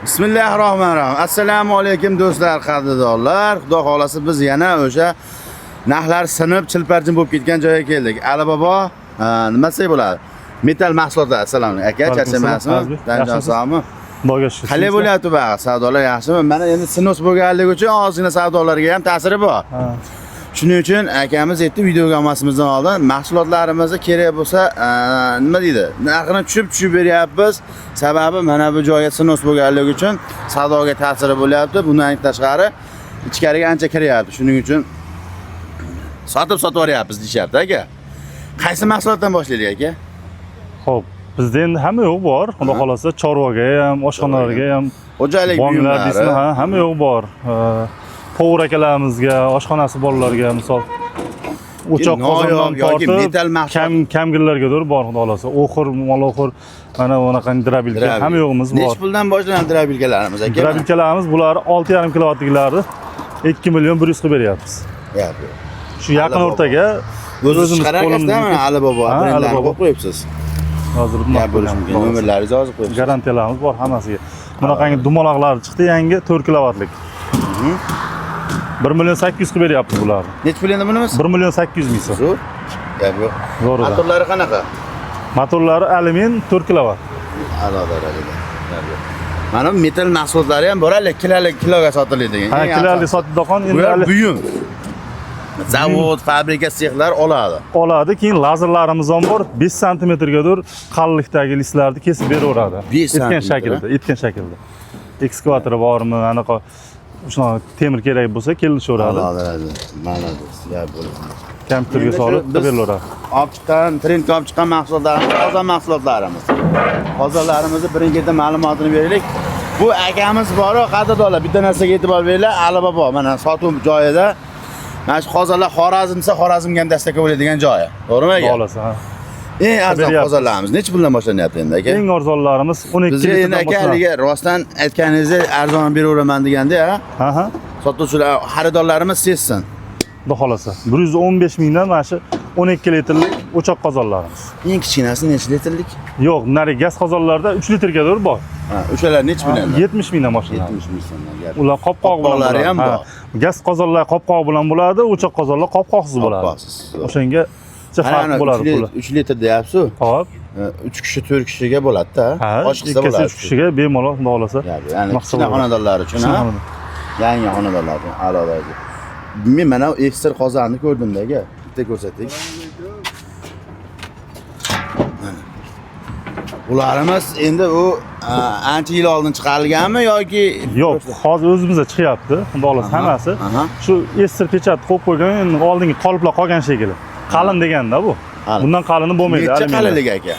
Bismillahirrohmanirrohim. Assalomu alaykum do'stlar, qadrdonlar. Xudo xolasa biz yana o'sha narxlar sinib chilparchin bo'lib ketgan joyga keldik. Alibobo, nima desak bo'ladi? Metal mahsulotlar. Assalomu alaykum. Aka, charchamayapsizmi? Danjon sog'mi? Xudoga shukr. Qalay bo'lyapti bu savdolar yaxshimi? Mana endi sinus bo'lganligi uchun ozgina savdolarga ham ta'siri bor. Shuning uchun akamiz aytdi videoga olmasimizdan oldin mahsulotlarimizni kerak bo'lsa, nima deydi? Narxini tushib beryapmiz. Sababi mana bu joyga sinus bo'lganligi uchun savdoga ta'siri bo'lyapti. Bundan tashqari ichkariga ancha kiryapti. Shuning uchun sotib yuboryapmiz deyishyapti aka. Qaysi mahsulotdan boshlaylik aka? Xo'p, bizda endi hamma yo'q bor. Xudo xolasa chorvaga ham, oshxonalarga ham, Xo'jalik bonglar buyumlari. deysizmi, ha, hamma yo'q bor. Povur akalarimizga, oshxonasi bolalarga misol o'choq qozondan yoki tortib metal mahsulot. Kamgirlarga to'g'ri bor xudo xolasa. Oxir, mol oxir, mana bunaqa drabilka hamma yo'g'imiz bor. Nechi puldan boshlanadi drabilkalarimiz aka? Drabilkalarimiz bular 6,5 kilovatliklarni 2 million 100 qilib beryapmiz. Yo'q, yo'q. Shu yaqin Alibobo. o'rtaga O'zingiz o'zimiz chiqarar qo'limizga mana Alibobo Ha, brendlarini Alibobo. qo'yib qo'yibsiz. Hozir Gap bo'lishi mumkin. Nomerlaringizni yozib qo'yibsiz. Garantiyalarimiz bor hammasiga. Bunaqangi dumaloqlar chiqdi yangi 4 kilovatlik. 1 million 800 qilib beryapmiz bularni. Nechi pul endi bunimiz? 1 million 800 ming so'm. Zo'r. Gap yo'q. Zo'ridan. Motorlari qanaqa? Motorlari alyumin 4 kilovat. A'lo darajada. Gap yo'q. Mana bu metal mahsulotlari ham bor, hali kiloli kiloga sotiladigan. Ha, Eng kiloli arzon. sotadigan endi Bular hali buyum. Zavod, fabrika, sexlar oladi. Oladi. Keyin lazerlarimiz ham bor. 5 santimetrgadir qalinlikdagi listlarni kesib beraveradi. 5 Etgan santimetr, shaklda, etgan shaklda. Ekskavatori bormi, anaqa shunaqa temir kerak bo'lsa kelishaveradi. A'lo darajada. Молодец. Gap bo'ladi. Kompyuterga Endi shu solib biz beraveradi. Olib chiqqan, trendga olib chiqqan mahsulotlarimiz, qozon mahsulotlarimiz. Qozonlarimizni birin-ketin ma'lumotini beraylik. Bu akamiz bor-ku, qadrdonlar, bitta narsaga e'tibor beringlar. Alibobo mana sotuv joyida mana shu qozonlar Xorazm desa Xorazmga ham dastlabki bo'ladigan joyi. To'g'rimi aka? Xohlasa, ha. Eng arzon Beryapmiz. qozonlarimiz necha puldan boshlanyapti endi aka? Eng arzonlarimiz 12 Bizga endi litrdan aka boshlanadi. haligi rostdan aytganingizni arzon beraveraman deganda, ha? Ha, ha. Sotuvchilar, xaridorlarimiz sezsin. Xudo xolasa. 115 mingdan mana shu 12 litrlik o'choq qozonlarimiz. Eng kichkinasi necha litrlik? Yo'q, nari gaz qozonlarda 3 litrgadir bor. Ha, o'shalar necha pul endi? 70 mingdan boshlanadi. 70 ming so'mdan gap. Ular qopqog'i bilan Qopqoqlari bo'ladi. ham Ha, bor. Gaz qozonlar qopqog'i bilan bo'ladi, o'choq qozonlar qopqoqsiz bo'ladi. Qopqoqsiz. O'shanga Ana farq bo'ladi puli. 3 litr deyapsiz. Hop. 3 kishi, 4 kishiga bo'ladi-da. Ha, Oshiqsa ikkisi bo'ladi. 3 kishiga bemalol xudo xolasa. Ya'ni Maqsad kichkina bo'ladi. xonadonlar uchun, Kichkina ha? xonadon. Yangi xonadonlar uchun a'lo darajada. Men mana ekstra qozonni ko'rdim-da aka. Bitta ko'rsating. Mana. Ularimiz endi u ancha yil oldin chiqarilganmi yoki Yo'q, hozir o'zimizda chiqyapti, xudo xolasa hammasi. Shu ester pechat qo'yib qo'ygan, endi oldingi qoliplar qolgan shekilli. Qalin deganda bu. Qalin. Bundan qalini bo'lmaydi. Necha alyuminda. qalinligi aka?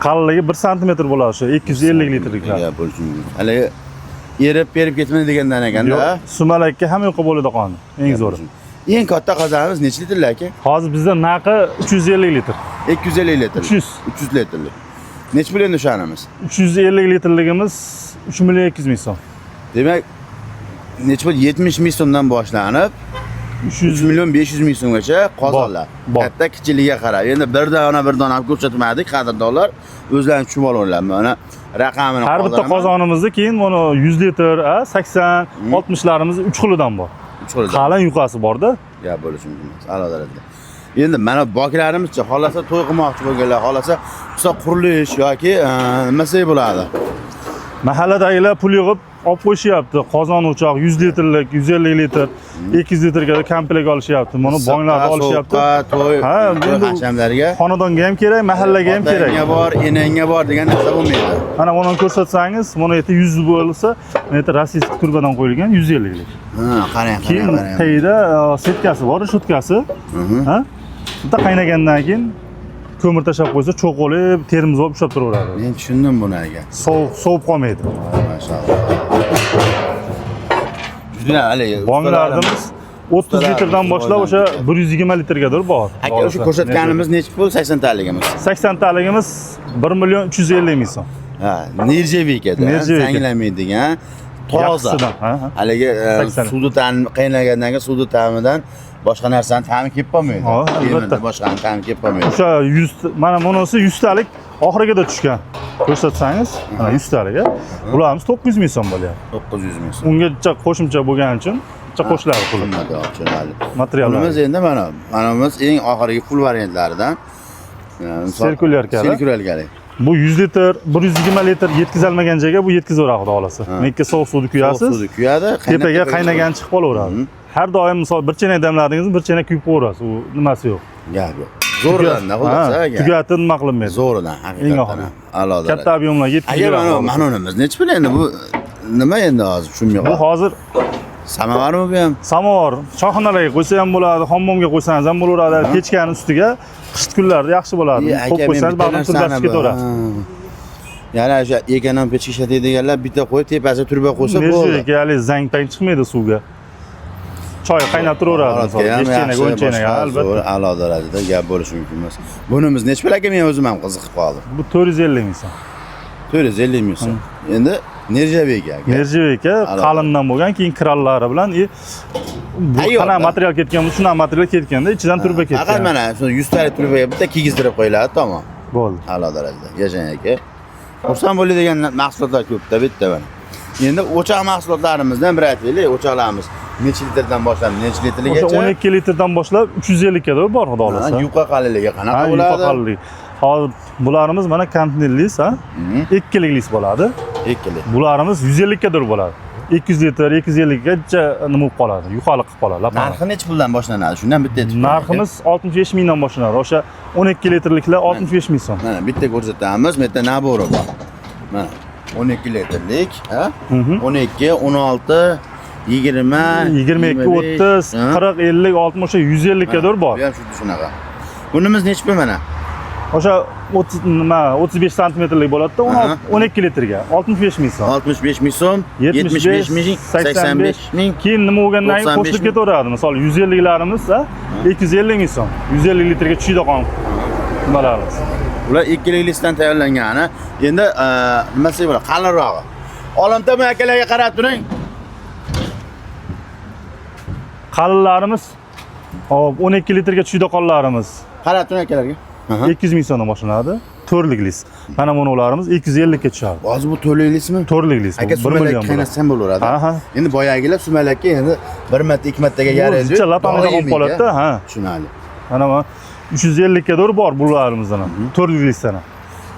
Qalinligi 1 santimetr bo'ladi shu 250 litrliklar. Ya, bo'lishi mumkin. Haligi erib berib ketmaydi degandan ekanda. Yo'q, sumalakka hamma yoqqa bo'ladi qoni. Eng zo'ri. Eng katta qozonimiz necha litrli aka? Hozir bizda narxi 350 litr. 250 litr. 300. 300 litrlik. Necha pul endi o'shanimiz? 350 litrligimiz 3 million 200 ming so'm. Demak, necha pul? 70 ming so'mdan boshlanib 300 3 million 500 ming so'mgacha qozonlar. Bor. Katta kichikligiga qarab. Endi bir dona bir dona olib ko'rsatmadik, qadrdonlar o'zlari tushunib olinglar. Mana raqamini Har bitta qoldiraman. qozonimizni keyin mana 100 litr, 80, 60larimiz 3 xilidan bor. Uch xilidan. Qalin yuqasi borda. Gap bo'lishi mumkin emas. A'lo darajada. Endi mana boklarimizcha xohlasa to'y qilmoqchi bo'lganlar, xohlasa misol qurilish yoki nima desak bo'ladi. Mahalladagilar pul yig'ib olib qo'yishyapti. Qozon o'choq 100 litrlik, 150 litr, 200 litrga komplekt olishyapti. Mana bonglarni olishyapti. So'qqa, to'y, Ha, to'y endi hashamlarga. Xonadonga ham kerak, mahallaga ham kerak. Otangga bor, enangga bor degan narsa bo'lmaydi. Mana buni ko'rsatsangiz, mana yerda 100 bo'lsa, mana yerda rossiyskiy turbadan qo'yilgan 150 lik. Ha, qarang, Keyin qarang, qarang. tagida setkasi bor, reshotkasi. Ha? Bitta qaynagandan keyin ko'mir tashlab qo'ysa, cho'qolib, termiz olib ushlab turaveradi. Men tushundim buni aka. Sovuq, sovib qolmaydi. Mashalloh. Juda haligi Bonglardimiz 30 litrdan boshlab o'sha 120 litrgadir bor. Aka, o'sha ko'rsatganimiz necha pul? 80 taligimiz. 80 taligimiz 1 million 350 ming so'm. Ha, нержавейка da, Нержавейка. zanglamaydigan, toza. Yaxshisidan, ha, ha. Haligi 80. suvni ta'mi qaynagandan keyin suvni ta'midan boshqa narsani ta'mi kelib qolmaydi. Ha, albatta. Temirda boshqani ta'mi kelib qolmaydi. O'sha 100 mana bunisi 100 talik Oxirigida tushgan. Ko'rsatsangiz, mana 100 talik. Bularimiz 900 ming so'm bo'lyapti. 900 ming so'm. Ungacha qo'shimcha bo'lgani uchun bitta qo'shiladi puli. Qimmatroq, tushunarli. Materiallar. Bunimiz endi mana, manamiz eng oxirgi pul variantlaridan. Sirkulyarkali. Sirkulyarkali. Bu 100 litr, 120 litr yetkazolmagan joyga bu yetkazaveradi xudo xohlasa. Nekka sovuq suvni kuyasiz. Sovuq suvni kuyadi, qaynab Tepaga qaynagan chiqib qolaveradi. Har doim misol bir chelak damladingiz, bir chelak kuyib qo'yaverasiz. U nimasi yo'q. Gap yo'q. Zo'ridan, xullas, aka. Tugatib nima qilinmaydi. Zo'ridan, Eng haqiqatan oxiri. ham. A'lo Katta darajada. объемlar Aka, yetkazaveradi. mana mana unimiz nechi pul endi bu nima endi hozir tushunmay Bu qoldim. hozir Samovarmi bu ham? samovar choyxonalarga qo'ysa ham bo'ladi, hammomga qo'ysangiz ham bo'laveradi. Pechkani ustiga qishki kunlarda yaxshi bo'ladi. Ey, Qo'yib aka, men qo'ysangiz bitta bag'rin turbasi narsani ketaveradi. Ha. Ya'ni o'sha ekonom pechka ishlatadiganlar bitta qo'yib tepasiga turba qo'ysa bo'ldi. Nerjik hali zang pang chiqmaydi suvga. Choy qaynab turaveradi misol. Holatga ham 5 chelak, yaxshi, 10 chelak boshqa albatta. zo'r, a'lo darajada gap bo'lishi mumkin emas. Bunimiz nechi pul aka, men o'zim ham qiziqib qoldim. Bu 450 ming so'm. 450 ming so'm. Endi nerjaveyka aka. Nerjaveyka A'lo. qalindan bo'lgan, keyin krallari bilan i bu Tayyor, qanaqa da. material ketgan bo'lsa, shunaqa material ketganda ichidan turba Faqat ketgan. mana shu 100 talik turbaga bitta kiygizdirib qo'yiladi, tamom. Bo'ldi. A'lo darajada. Yashang aka. Xursand bo'ladigan mahsulotlar ko'pda bitta mana. Endi o'choq mahsulotlarimizdan bir aytaylik, o'choqlarimiz necha litrdan boshlab necha O'sha litrgacha? 12 litrdan boshlab 350 gacha bor xudo Ha, xohlasa. Yuqa qalinligi qanaqa Ha, yuqa bo'ladi? qalinligi. Hozir bularimiz mana konteyner lis, ha? Ikkilik lis bo'ladi. Ikkili. Bularimiz 150 gadir bo'ladi. 200 litr, 250 gacha nima bo'lib qoladi, yuqalik qilib qoladi. Lapani. Narxi necha puldan boshlanadi? Shundan bitta aytib qo'ying aka. Narximiz 65 mingdan boshlanadi. O'sha 12 litrliklar 65 ming so'm. Mana bitta ko'rsatamiz, bu yerda nabori bor. Mana 12 litrlik, ha? 12, 16, 20, 22, 30, 40, 50, 60, o'sha 150 gadir bor. Bu ham xuddi shunaqa. Bunimiz necha pul mana? O'sha 30 nima 35 santimetrlik bo'ladi-da, 16 12 litrga 65 ming so'm. 65 ming so'm, 75 ming, 85 ming. Keyin nima bo'lgandan keyin 95 qo'shilib ming. ketaveradi. Misol 150liklarimiz, ha, 250 ming so'm. 150 litrga tushadigan nimalarimiz. Ular ikkilik listdan tayyorlangani. Endi nimasi bo'ladi? Qalinrog'i. Olamtama akalarga qarab turing. Qalinlarimiz hop 12 litrga tushadiganlarimiz Qarab turing akalarga. Aha. 200 ming so'mdan boshlanadi. To'rtlik list. Mana bularimiz 250 ga tushadi. Hozir bu to'rtlik listmi? To'rtlik list. Aka bu 1 sumalak million bo'ladi. qaynatsa ham bo'laveradi. Aha. Endi boyagilar sumalakka endi bir marta, ikki martaga Bu yaraydi. zicha lapamida qolib qoladi-da, ha. Tushunarli. Mana bu 350 ga to'g'ri bor bularimizdan ham. To'rtlik listdan ham.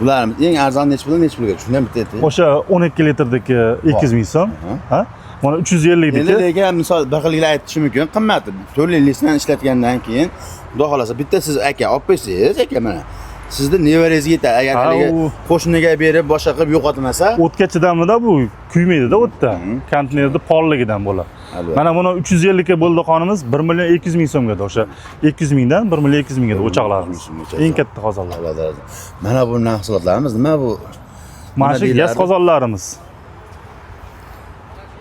Bularimiz eng arzon necha puldan necha pulga? Shundan bitta ayting. O'sha 12 litrdagi 200 ming so'm. Ha? Mana 350 Endi diki. lekin misol bir xilliklar aytishi mumkin, qimmati. To'rtlik listdan ishlatgandan keyin xudo xolasa bitta siz aka olib qo'ysangiz aka mana sizni nevarangizga yetadi. Agar Ha, haligi u- qo'shniga berib boshqa qilib yo'qotmasa, O'tga chidamlida bu kuymaydi-da o'tda. Konteynerda porligidan bo'ladi. Albatta. Mana buni 350 ga bo'ldi qonimiz 1 million 200 ming so'mga o'sha 200 mingdan 1 million 200 mingga o'choqlarimiz. 200 minggacha. Eng katta qozonlar. Alloh darajada. Mana bu mahsulotlarimiz nima bu? Mana shu Nima gaz deyiladi? qozonlarimiz.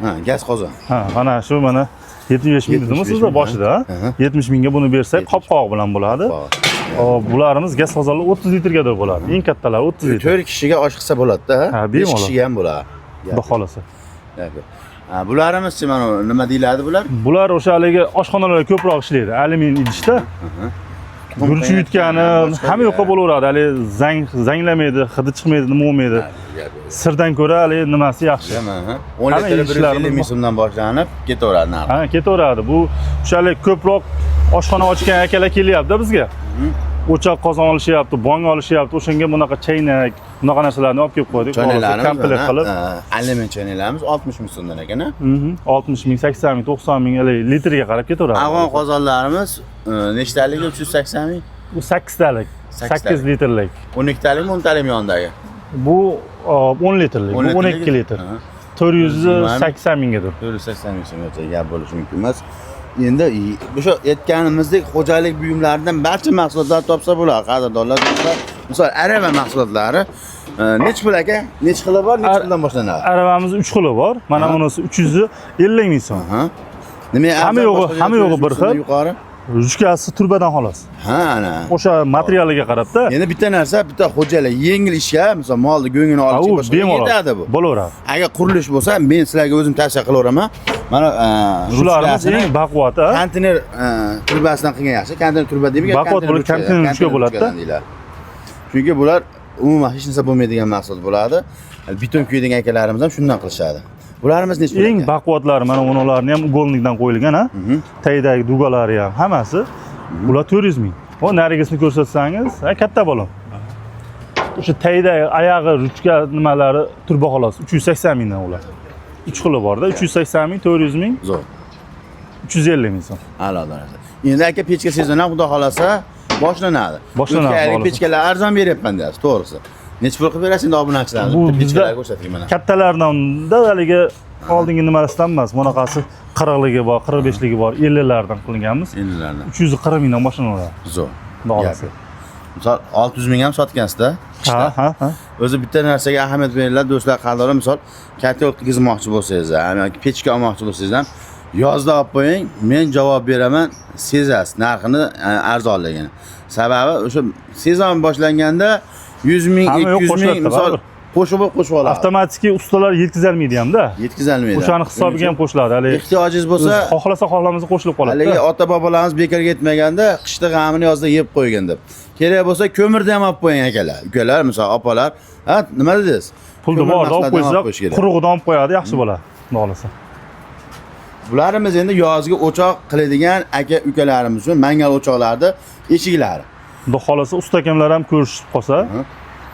Ha, gaz qozon. Ha, mana shu mana 75 ming dedimi 75 sizda ming, boshida? ha. Aha. 70 mingga buni bersak, qop-qoq bilan bo'ladi. Qop-qoq. Hop, bularimiz gaz qozonlar 30 litrgadir bo'ladi. Eng kattalari 30 litr. 4 kishiga osh qilsa bo'ladi-da, Ha, ha? 5 bemalol. kishiga ham bo'ladi. Xudo xolasa. Ha, bularimiz-chi mana nima deyiladi bular? Bular o'sha haligi oshxonalarda ko'proq ishlaydi. Alyumin idishda. Guruch yutgani hamma yoqqa bo'laveradi. Hali zang zanglamaydi, hidi chiqmaydi, nima bo'lmaydi. Sirdan ko'ra hali nimasi yaxshi. Ha, 10 Hamma litr 150 idishlarimiz ming so'mdan boshlanib ketaveradi narxi. Ha, ketaveradi. Bu o'sha hali ko'proq oshxona ochgan akalar kelyapti bizga. O'choq qozon olishyapti, bong olishyapti. O'shanga bunaqa chaynak, bunaqa narsalarni olib kelib qo'ydik. Choynaklarimiz Komplekt mana, qilib. alyumin choynaklarimiz 60 ming so'mdan ekan, ha? 60 ming, 80 ming, 90 ming haligi litrga qarab ketaveradi. Afg'on qozonlarimiz nechtaligi 380 ming? Bu 8 talik, Sakkiztalik. 8 litrlik. 12 talikmi, 10 talikmi yonidagi? Bu 10 litrlik, bu 12 litr. Ha. 480 minggadir. 480 ming so'mgacha gap bo'lishi mumkin emas. Endi o'sha aytganimizdek xo'jalik buyumlaridan barcha mahsulotlar topsa bo'ladi, qadrdonlar do'stlar. Misol arava mahsulotlari necha pul aka? Necha xili bor, necha puldan boshlanadi? Aravamiz 3 xili bor. Mana bunisi 350 ming so'm. Ha. Nima Hamma arzon yo'g'i- boshqa hamma yo'g'i 400 bir ming so'mdan xil. Yuqori. Ruchkasi turbadan xolos. Ha, ana. O'sha materialiga qarabda. Endi bitta narsa, bitta xo'jalik yengil ishga, misol molni go'ngini Ha, olish u boshqa bemalol yetadi bu. Bo'laveradi. Agar qurilish bo'lsa, men sizlarga o'zim tavsiya qilaveraman. Mana Shularimiz ruchkasini eng baquvvati. Ha? konteyner turbasidan qilgan yaxshi. Konteyner turba deymi? Baquvvat bo'lib, konteyner ruchka bo'ladi-da. Deyiladi. Chunki bular Umuman hech narsa bo'lmaydigan mahsulot bo'ladi. Beton kuyadigan akalarimiz ham shundan qilishadi. Bularimiz nechi pul Eng aka? baquvvatlari mana ularni ham угольник dan qo'yilgan ha. Tagidagi дуга lari ham hammasi. Bular 400 ming. O narigisini ko'rsatsangiz, ha, katta bolam. O'sha tagidagi oyog'i, ruchka nimalari turba xolos. 380 mingdan ular. 3 xili borda. 380 ming, 400 ming, Zo'r. 350 ming so'm. A'lo darajada. Endi aka pechka sezoni ham xudo xolasa boshlanadi. Boshlanadi, O'tgan xudo yilgi xohlasa. pechkalar arzon beryapman deyapsiz, to'g'risi. Necha pul qilib berasiz endi obunachilarimiz? Bu Bitta bizda pechkalar ko'rsating mana. kattalardan haligi oldingi nimarasidan emas, bunaqasi 40ligi bor, 45ligi bor, 50lardan qilinganmiz. Endilarni. 340 mingdan boshlanadi. Zo'r. Xudo xohlasa. Misol 600 ming ham sotgansizda. Ha, ha, ha. O'zi bitta narsaga ahamiyat beringlar do'stlar, qadrli misol katta o'tkazmoqchi bo'lsangiz ham yoki pechka olmoqchi bo'lsangiz ham yozda olib qo'ying, men javob beraman, sezasiz narxini arzonligini. Sababi o'sha sezon boshlanganda 100 ming, Hamma yo'q 200 ming qo'shiladi, misol baribir. qo'shib qo'shib oladi. Avtomatik ustalar yetkazolmaydi hamda. Yetkazolmaydi. O'shani hisobiga ham qo'shiladi. Haligi Ehtiyojingiz bo'lsa, o'zi xohlasa xohlamasa qo'shilib qoladi. haligi ota bobolarimiz bekorga aytmaganda qishda g'amini yozda yeb qo'ygan deb. Kerak bo'lsa ko'mirni ham olib qo'ying akalar, ukalar, misol opalar. Ha, nima dedingiz? Pulni Ko'mir borda olib mahsulotini qo'ysa, olib qo'yish kerak. qurug'idan olib qo'yadi, yaxshi bo'ladi. Xudo xohlasa. Bularimiz endi yozgi o'choq qiladigan aka ukalarimiz uchun mangal o'choqlarni eshiklari. Xudo xohlasa usta akamlar ham ko'rishib qolsa,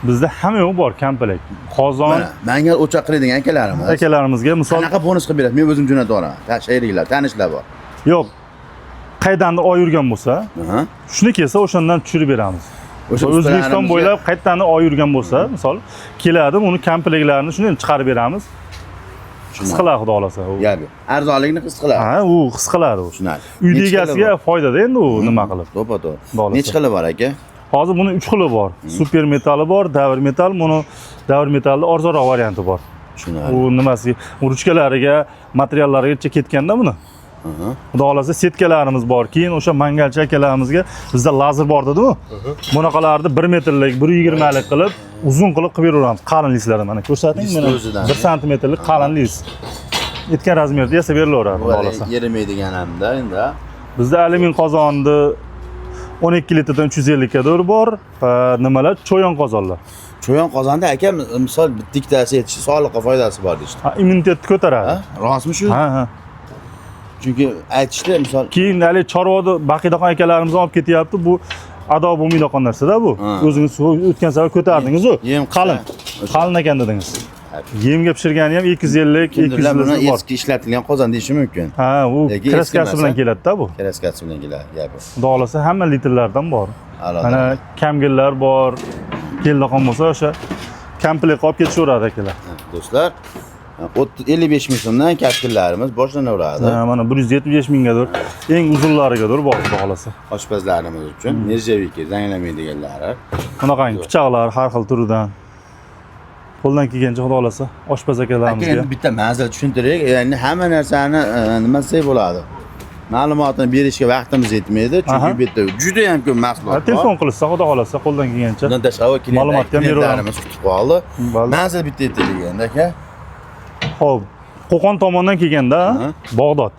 bizda hamma yo'q bor komplekt. Qozon Mana mangal o'choq qiladigan akalarimiz. akalarimizga misol Qanaqa bonus qilib berasiz? Men o'zim jo'natib yuboraman. Sheriklar, tanishlar bor. yo'q. Qaydandir oy yurgan bo'lsa, shuni kelsa o'shandan tushirib beramiz. O'sha O'zbekiston ustalarimizga- bo'ylab qayerdandir oy yurgan bo'lsa, misol keladi, uni komplektlarini shuni chiqarib beramiz. His qiladi xudo xohlasa u. Gap yo'q. Arzonligini his qiladi. Ha, u his qiladi u. Tushunarli. Uyda Necha xili egasiga bor? foydada endi u nima qilib. To'ppa to'g'ri. Xudo xohlasa. Necha xili bor aka? Hozir buni 3 xili bor. Super metali bor, davr metal, buni davr metalli arzonroq varianti bor. Tushunarli. U nimasi, u ruchkalariga, materiallarigacha ketganda buni. Xudo xohlasa setkalarimiz bor. Keyin o'sha mangalchi akalarimizga bizda lazer bor dedi-ku. Bunaqalarni 1 metrlik, 1.20lik qilib, uzun qilib qilib beraveramiz. Qalin listlarni mana ko'rsating. Listni Mana o'zidan. 1 santimetrlik qalin list. Aytgan razmerda yasab berilaveradi, Bu xudo xohlasa. yerimaydigan hamda endi. Ha? Bizda alyumin qozonni 12 litrdan 350 ga bor. Va nimalar? Cho'yon qozonlar. Cho'yon qozonda aka misol bitta ikkitasi yetishi sog'liqqa foydasi bor deyishdi. Ha, immunitetni ko'taradi. Ha? Rostmi shu? Ha, ha. Chunki aytishdi misol Keyin hali chorvada baqidaxon akalarimiz olib ketyapti. Bu ado bo'lmaydigan narsada bu. Ha. O'zingiz o'tgan safar ko'tardingiz-u. Yem qilsa- Qalin. Qalin ekan dedingiz. Yemga pishirgani ham 250, kimdirlar buni 200 bor. eski ishlatilgan qozon deyishi mumkin. Ha, u Lekin kraskasi eski bilan emas, keladi-da bu. Kraskasi bilan keladi. Gap yo'q. Xudo xohlasa hamma litrlardan bor. A'lo. Mana kamgillar bor. Keldiqon bo'lsa o'sha komplekt olib ketishaveradi akalar. Do'stlar, 55 ming so'mdan kapkillarimiz boshlanaveradi. Ha, mana 175 minggadir. Eng uzunlarigadir bor xudo xohlasa. Oshpazlarimiz uchun nержавейка zanglamaydiganlari. Bunaqangi pichoqlar har xil turidan. Qo'ldan kelgancha xudo xohlasa oshpaz Aka akalarimizga. endi bitta manzil tushuntiraylik. Ya'ni hamma narsani nima desak bo'ladi. Ma'lumotini berishga vaqtimiz yetmaydi, chunki Aha. bu yerda juda ham ko'p mahsulot Ha, bor. telefon qilishsa xudo xohlasa qo'ldan kelgancha. Bundan tashqari Ma'lumotni ham beraveramiz. klientlarimiz kutib qoldi. Bo'ldi. Manzil bitta aytaylik endi aka. Xo'p, Qo'qon tomondan kelganda Aha. Bog'dod.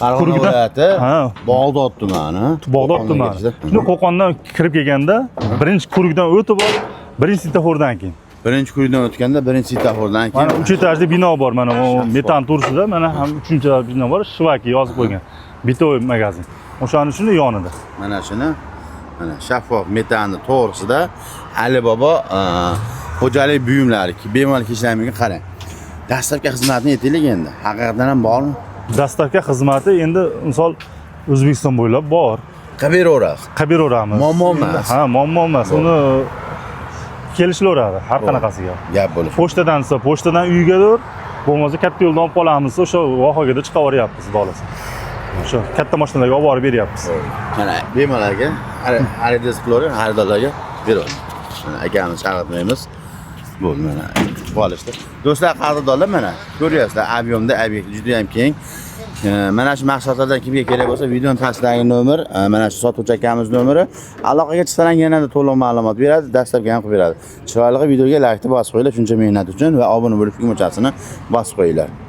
Farg'ona Kurukdan- viloyati, Ha. Bog'dod tumani. Bog'dod Qo'qonga tumani. ketishda. Shuni Qo'qondan kirib kelganda birinchi kurukdan o'tib olib, birinchi svetofordan keyin. Birinchi kurukdan o'tganda birinchi svetofordan keyin Mana 3 etajli bino bor mana u metan tursida mana ham 3-chi bino bor, Shvaki yozib qo'ygan. Bitoy magazin. O'shaning shuni yonida. Mana shuni mana shaffof metanni to'g'risida Alibobo xo'jalik buyumlari bemalol kelishlariga qarang. Dastlabki xizmatni aytaylik endi. Haqiqatan ham bormi? Dastavka xizmati endi misol O'zbekiston bo'ylab bor. Qilib beraverasiz. Qilib beraveramiz. Muammo emas. Ha, muammo emas. Uni kelishilaveradi har qanaqasiga. Gap bo'lib. Pochtadan desa, pochtadan uygadir, bo'lmasa katta yo'ldan olib qolamiz, o'sha vohaga chiqarib yuboryapmiz, xudo xohlasa. O'sha katta mashinalarga olib borib beryapmiz. Mana bemalol aka, xaridingiz qilavering, xaridorlarga beravering. Mana akamizni chalg'itmaymiz. Bo'ldi mana kutib qolishdi. Do'stlar, qadrdonlar mana ko'ryapsizlar, объем da obyekt juda ham keng. Mana shu mahsulotlardan kimga kerak bo'lsa, videoning pastidagi nomer, mana shu sotuvchi akamiz nomeri. Aloqaga chiqsalar yanada to'liq ma'lumot beradi, dastlabki ham qilib beradi. Chiroyli videoga laykni bosib qo'yinglar shuncha mehnat uchun va obuna bo'lib tugmachasini bosib qo'yinglar.